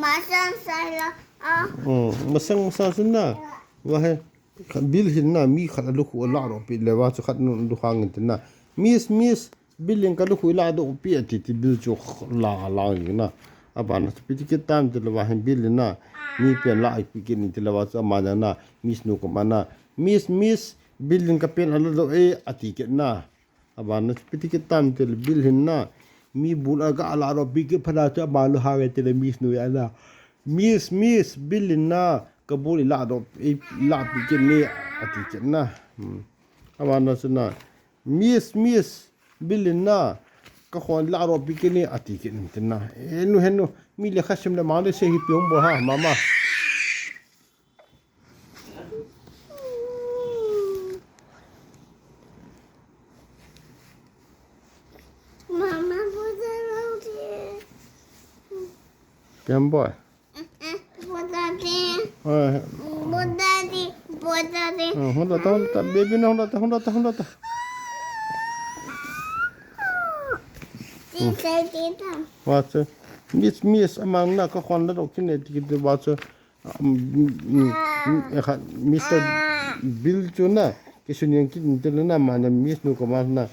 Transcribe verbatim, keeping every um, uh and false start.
Pasang saya. Ah. Hmm, masang masa sina. Wah, eh. Khat bill hin na, mi khat alukhu alah ro pi le wa chu khat nu du hang tin na. Miss, miss, bill in ka lukhu ilah doh pi ati ti bill chu la la na. Abana chu pi ti kit tam ti le wa hin bill in na. Mi pen lah pi kit ni ti le wa chu ama na na. Miss nu ko ma na. Miss, miss, bill in ka pen alah doh e ati kit na. Abana chu pi ti kit tam ti le bill hin na. Mi bul aga alah ro pi kit pha na chu ama lu ha ve ti le miss nu ya na. Miss, miss, bill in na. Ka bul ilah doh, ilah pi kit ni ati kit na. Hmm. Abana chu na. Miss, miss, bill in na. Ka khon ilah doh pi kit ni ati kit ni tin na. Eh, nu hen nu. Mi lekha sim le ma le se hi pi hung bol ha, mama. Mama, put that out here. Kem boy. Put that there. Eh. Put that there. Put that there. Hmm, hunda ta, hunda ta, baby na hunda ta, hunda ta, hunda ta. Tita, tita. Wa chu. Miss, miss, amang na ka khon la doh kit ni ti kit wa chu. Um, mm, mm, eh, kha, mister Bill chu na, kisun yang kit ni ti le na, ma na miss nu ko ma na,